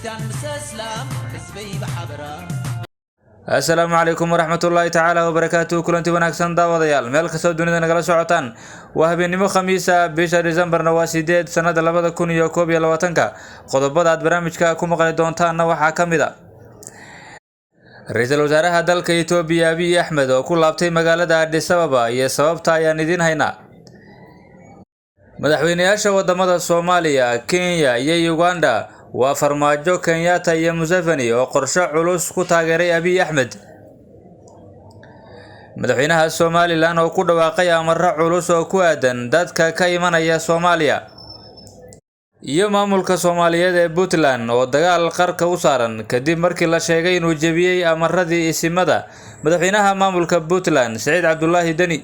ክርስቲያን ምስ እስላም ህዝበይ ብሓበራ። Asalaamu calaykum waraxmatullaahi tacaala wabarakaatuhu. Kulanti wanaagsan, daawadayaal, meel kastoo dunida nagala socotaan. Waa habeennimo Khamiisa, bisha Decembarna waa 8, sanada 2021-ka. Qodobada aad barnaamijka ku maqli doontaanna waxaa ka mid a ra-iisul wasaaraha dalka Itoobiya Abiy Axmed oo ku laabtay magaalada Addis Ababa iyo sababta ayaan idiin haynaa. Madaxweyneyaasha wadamada Soomaaliya, Kenya iyo Uganda waa Farmaajo, Kenyatta iyo Museveni oo qorshe culus ku taageeray Abiy Axmed. Madaxweynaha Somaliland oo ku dhawaaqay amaro culus oo ku aadan dadka ka imanaya Soomaaliya. Iyo maamulka Soomaaliyeed ee Puntland oo dagaal qarka u saaran kadib markii la sheegay inuu jebiyey amaradii isimada madaxweynaha maamulka Puntland, Siciid Cabdulaahi Deni.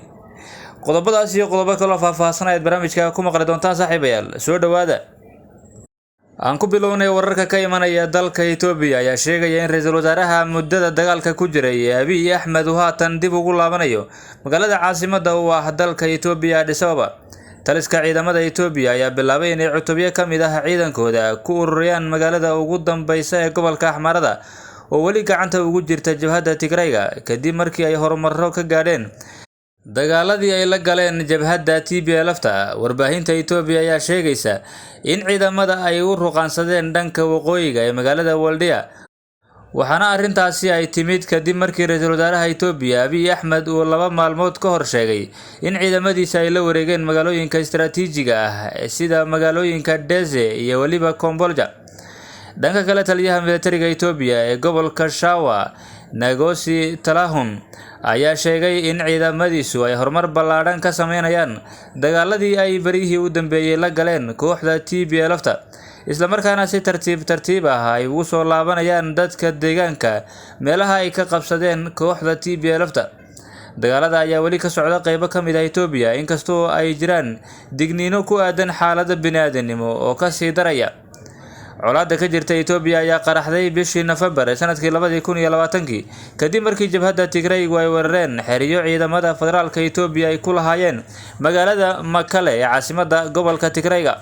Qodobadaas iyo qodobo kaloo faahfaahsan ayaad barnaamijka ku maqli doontaan. Saaxiibayaal, soo dhowaada. Aan ku bilownay, wararka ka imanaya dalka Itoobiya ayaa sheegaya in ra-iisul wasaaraha muddada dagaalka ku jiray ee Abiy Axmed uu haatan dib ugu laabanayo magaalada caasimadda u ah dalka Itoobiya, Addis Ababa. Taliska ciidamada Itoobiya ayaa bilaabay inay cutubyo ka mid ah ciidankooda ku ururiyaan magaalada ugu dambeysa ee gobolka Axmaarada oo weli gacanta ugu jirta jabhadda Tigrayga, kadib markii ay horumaro ka gaadheen dagaaladii ay la galeen jabhadda TPLF-ta. Warbaahinta Itoobiya ayaa sheegaysa in ciidamada ay u ruqaansadeen dhanka waqooyiga ee magaalada Waldiya, waxaana arrintaasi ay timid kadib markii ra-iisul wasaaraha Itoobiya Abiy Axmed uu 2 maalmood ka hor sheegay in ciidamadiisa ay la wareegeen magaalooyinka istaraatiijiga ah sida magaalooyinka Deze iyo weliba Kombolja. Dhanka kale, taliyaha militariga Itoobiya ee gobolka Shawa, Nagosi Talahun, ayaa sheegay in ciidamadiisu ay horumar ballaadhan ka sameynayaan dagaaladii ay berihii u dambeeyey la galeen kooxda TPLF-ta, islamarkaana si tartiib tartiib ah ay ugu soo laabanayaan dadka deegaanka meelaha ay ka qabsadeen kooxda TPLF-ta. Dagaalada ayaa weli ka socda qeybo ka mid ah Itoobiya, inkastoo ay jiraan digniino ku aadan xaalada bini'aadanimo oo kasii daraya. Colaadda ka jirta Itoobiya ayaa qaraxday bishii Nofembar ee sanadkii 2020-kii, kadib markii jabhadda Tigraygu ay weerareen xeriyo ciidamada federaalka Itoobiya ay ku lahaayeen magaalada Makale ee caasimadda gobolka Tigrayga.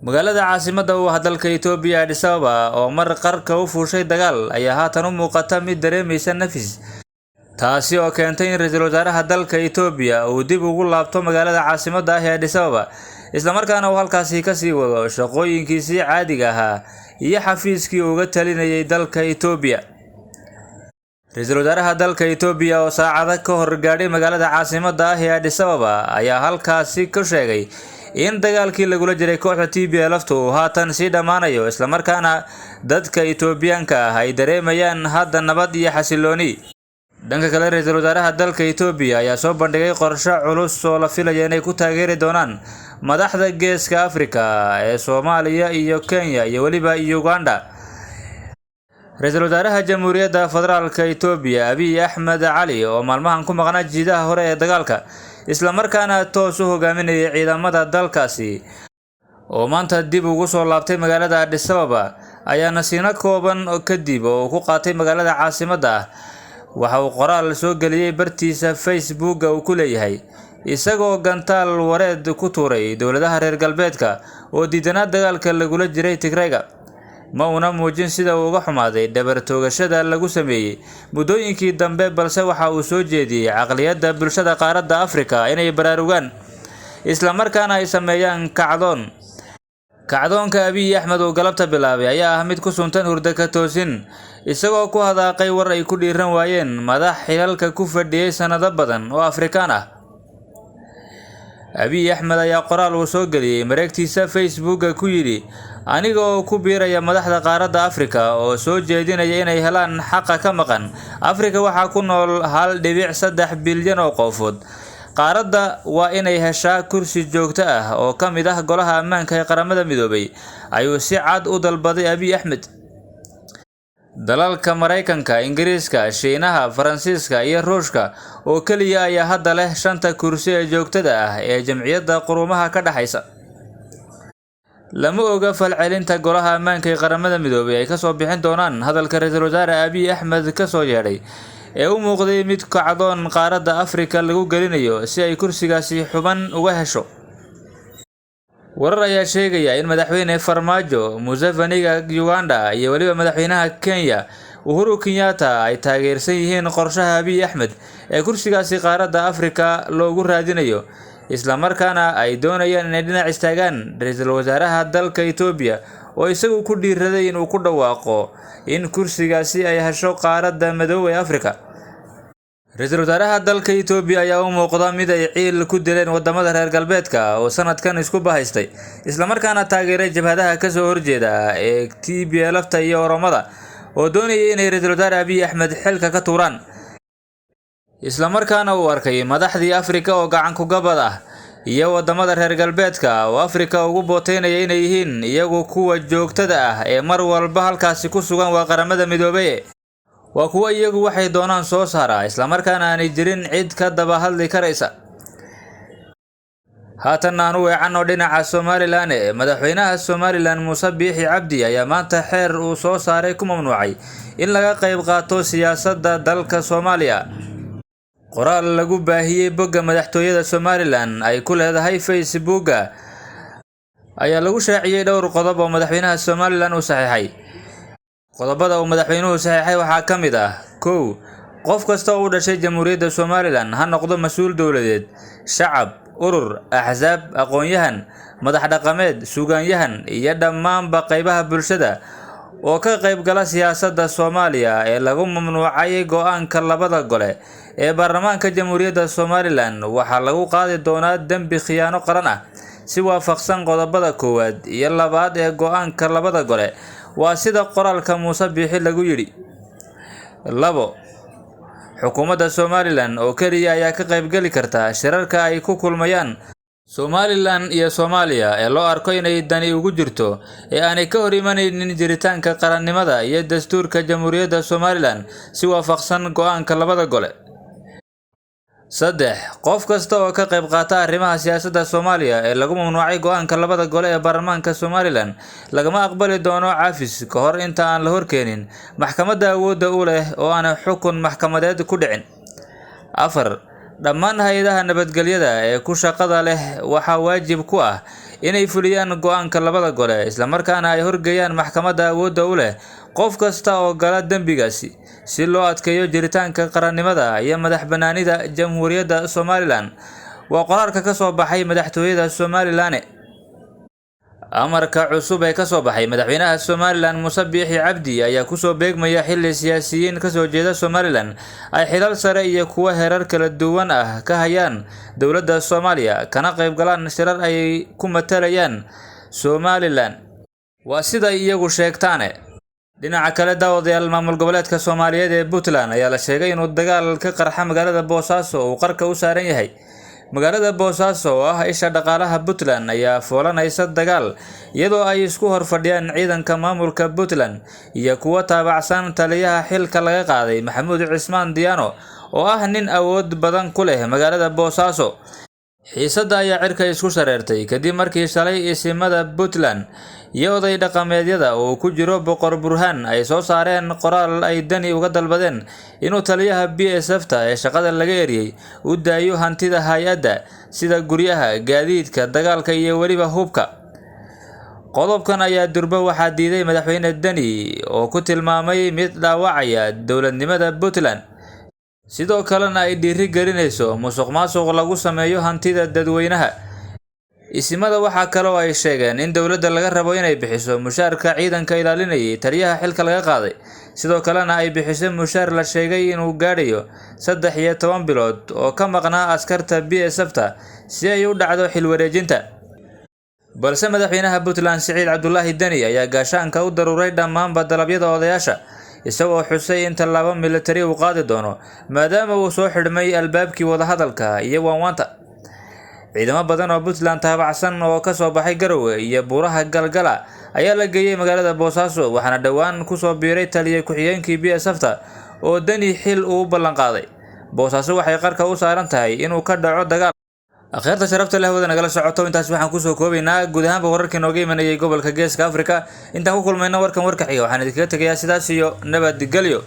Magaalada caasimadda u ah dalka Itoobiya, Addis Ababa, oo mar qarka u fuushay dagaal, ayaa haatan u muuqata mid dareemaysa nafis, taasi oo keentay in ra-iisul wasaaraha dalka Itoobiya uu dib ugu laabto magaalada caasimadda ah ee Addis Ababa, islamarkaana uu halkaasi kasii wado shaqooyinkiisii caadiga ahaa iyo xafiiskii uga talinayay dalka Itoobiya. Ra-iisul wasaaraha dalka Itoobiya oo saacado ka hor gaadhay magaalada caasimadda ah ee Addis Ababa ayaa halkaasi ku sheegay in dagaalkii lagula jiray kooxda TPLF-tu uu haatan sii dhammaanayo, islamarkaana dadka Itoobiyaanka ah ay dareemayaan hadda nabad iyo xasilooni. Dhanka kale, ra-iisul wasaaraha dalka Itoobiya ayaa soo bandhigay qorshe culus oo la filaya inay ku taageeri doonaan madaxda Geeska Afrika ee Soomaaliya iyo Kenya iyo weliba Uganda. Ra-iisul wasaaraha Jamhuuriyadda Federaalka Itoobiya Abiy Axmed Cali, oo maalmahan ku maqnaa jiidaha hore ee dagaalka, islamarkaana toos u hogaaminayay ciidamada dalkaasi, oo maanta dib ugu soo laabtay magaalada Addis Ababa, ayaa nasiino kooban kadib oo uu ku qaatay magaalada caasimadda ah waxa uu qoraal soo geliyey bartiisa Facebooka uu ku leeyahay, isagoo gantaal wareed ku tuuray dowladaha reer galbeedka oo diidanaa dagaalka lagula jiray Tigrayga. Ma uuna muujin sida uu uga xumaaday dhabar toogashada lagu sameeyey muddooyinkii dambe, balse waxa uu soo jeediyey caqliyadda bulshada qaaradda Afrika inay baraarugaan, islamarkaana ay sameeyaan kacdoon. Kacdoonka Abiy Axmed uu galabta bilaabay ayaa ah mid ku suntan hurdo ka toosin, isagoo ku hadaaqay war ay ku dhiiran waayeen madax xilalka ku fadhiyey sanado badan oo Afrikaan ah. Abiy Axmed ayaa qoraal uu soo geliyey mareegtiisa Facebooka ku yidhi: "Aniga oo ku biiraya madaxda qaaradda Afrika oo soo jeedinaya inay helaan xaqa ka maqan Afrika. Waxaa ku nool 1.3 bilyan oo qofood. Qaaradda waa inay heshaa kursi joogto ah oo ka mid ah Golaha Ammaanka ee Qaramada Midoobay," ayuu si cad u dalbaday Abiy Axmed. Dalalka Maraykanka, Ingiriiska, Shiinaha, Faransiiska iyo Ruushka oo keliya ayaa hadda leh shanta kursi ee joogtada ah ee Jamciyadda Quruumaha ka Dhexaysa. Lama oga falcelinta Golaha Ammaanka ee Qaramada Midoobay ay kasoo bixin doonaan hadalka ra-iisul wasaare Abiy Axmed kasoo yeedhay ee u muuqday mid kacdoon qaaradda Afrika lagu gelinayo si ay kursigaasi xuban uga hesho. Warar ayaa sheegaya in Madaxweyne Farmaajo, Museveniga Uganda iyo weliba Madaxweynaha Kenya Uhuru Kenyatta ay taageersan yihiin qorshaha Abiy Ahmed ee kursigaasi qaaradda Afrika loogu raadinayo, isla markaana ay doonayaan inay dhinac istaagaan ra'iisul wasaaraha dalka Itoobiya oo isagu ku dhiiraday inuu ku dhawaaqo in kursigaasi ay hesho qaaradda Madoobe ee Afrika. Ra'iisul wasaaraha dalka Itoobiya ayaa u muuqda mid ay ciil ku dileen wadamada reer galbeedka oo sanadkan isku bahaystay, isla markaana taageeray jabhadaha ka soo horjeeda ee TPLF-ta iyo Oromada oo doonayay inay ra'iisul wasaare Abiy Ahmed xilka ka tuuraan. Isla markaana uu arkay madaxdii Afrika oo gacan ku gabad ah iyo wadamada reer galbeedka oo Afrika ugu booteynaya inay yihiin iyagu kuwa joogtada ah ee mar walba halkaasi ku sugan waa Qaramada Midoobay. Waa kuwo iyagu waxay doonaan soo saara, isla markaana aanay jirin cid ka daba hadli karaysa. Haatan aan u weecanno dhinaca Somaliland. Madaxweynaha Somaliland Muuse Biixi Cabdi ayaa maanta xeer uu soo saaray ku mamnuucay in laga qayb qaato siyaasadda dalka Soomaaliya. Qoraal lagu baahiyay bogga madaxtooyada Somaliland ay ku leedahay Facebooka ayaa lagu shaaciyay dhowr qodob oo madaxweynaha Somaliland uu saxiixay. Qodobada uu madaxweynuhu saxiixay waxaa ka mid ah: 1. Qof kasta oo u dhashay Jamhuuriyadda Somaliland ha noqdo mas'uul dowladeed, shacab, urur, axsaab, aqoon-yahan, madax dhaqameed, suugaanyahan iyo dhammaanba qaybaha bulshada oo ka qayb gala siyaasadda Soomaaliya ee lagu mamnuucay go'aanka labada gole ee baarlamaanka Jamhuuriyadda Somaliland waxaa lagu qaadi doonaa dembi khiyaano qaran ah si waafaqsan qodobada 1aad iyo 2aad ee go'aanka labada gole. Waa sida qoraalka Muuse Biixi lagu yidhi. 2. Xukuumadda Somaliland oo keliya ayaa ka qaybgeli karta shirarka ay ku kulmayaan Somaliland iyo Soomaaliya ee loo arko inay dani ugu jirto ee aanay ka hor imanaynin jiritaanka qarannimada iyo dastuurka Jamhuuriyadda Somaliland si waafaqsan go'aanka labada gole. 3. Qof kasta oo ka qayb qaata arrimaha siyaasadda Soomaaliya ee lagu mamnuucay go'aanka labada gole ee baarlamaanka Somaliland lagama aqbali doono cafis ka hor inta aan la horkeenin maxkamadda awoodda u leh oo aan xukun maxkamadeed ku dhicin. 4. Dhammaan hay'adaha nabadgelyada ee ku shaqada leh waxaa waajib ku ah inay fuliyaan go'aanka labada gole, isla markaana ay horgeeyaan maxkamadda awoodda u leh qof kasta oo gala dembigaasi si loo adkeeyo jiritaanka qarannimada iyo madax bannaanida Jamhuuriyadda Somaliland. Waa qoraalka ka soo baxay madaxtooyada Somaliland. Amarka cusub ee ka soo baxay madaxweynaha Somaliland Muuse Biixi Cabdi ayaa ku soo beegmaya xilli siyaasiyiin ka soo jeeda Somaliland ay xilal sare iyo kuwa heerar kala duwan ah ka hayaan dowladda Soomaaliya, kana qayb galaan shirar ay ku matalayaan Somaliland. Waa sida iyagu sheegtaane. Dhinaca kale, daawadayaal, maamul goboleedka Soomaaliyeed ee Puntland ayaa la sheegay inuu dagaal ka qarxa magaalada Boosaaso uu qarka u saaran yahay. Magaalada Boosaaso oo ah isha dhaqaalaha Puntland ayaa foolanaysa dagaal, iyadoo ay isku hor fadhiyaan ciidanka maamulka Puntland iyo kuwa taabacsan taliyaha xilka laga qaaday Maxamuud Cismaan Diyaano oo ah nin awood badan ku leh magaalada Boosaaso. Xiisadda ayaa cirka isku shareertay kadib markii shalay isimada Puntland iyo oday dhaqameedyada oo ku jiro Boqor Burhaan ay soo saareen qoraal ay dani uga dalbadeen inuu taliyaha BSF-ta ee shaqada laga eriyay u daayo hantida hay'adda sida guryaha, gaadiidka dagaalka iyo weliba hubka. Qodobkan ayaa durba waxaa diiday madaxweyne Dani oo ku tilmaamay mid dhaawacaya dowladnimada Puntland, sidoo kalena ay dhiiri gelinayso musuqmaasuq lagu sameeyo hantida dadweynaha. Isimada waxaa kale oo ay sheegeen in dowladda laga rabo inay bixiso mushaarka ciidanka ilaalinayay taliyaha xilka laga qaaday, sidoo kalena ay bixiso mushaar la sheegay inuu gaadhayo 13 bilood oo ka maqnaa askarta BSF-ta si ay u dhacdo xil wareejinta. Balse madaxweynaha Puntland Siciid Cabdulaahi Dani ayaa gaashaanka u daruuray dhammaanba dalabyada odayaasha, isagoo xusay in tallaabo militari uu qaadi doono maadaama uu soo xidhmay albaabkii wadahadalka iyo waanwaanta. Ciidamo badan oo Puntland taabacsan oo ka soo baxay Garowe iyo buuraha Galgala ayaa la geeyay magaalada Boosaaso, waxaana dhowaan ku soo biiray taliye ku-xigeenkii BSF-ta oo Dani xil uu u ballan qaaday. Boosaaso waxay qarka u saaran tahay inuu ka dhaco dagaal. Akhyaarta sharafta leh wada nagala socoto, intaas waxaan kusoo koobaynaa guud ahaanba wararkii nooga imanayay gobolka Geeska Afrika. Intaan ku kulmayno warkan warka xiga, waxaan idinkaga tegayaa sidaas iyo nabadgelyo.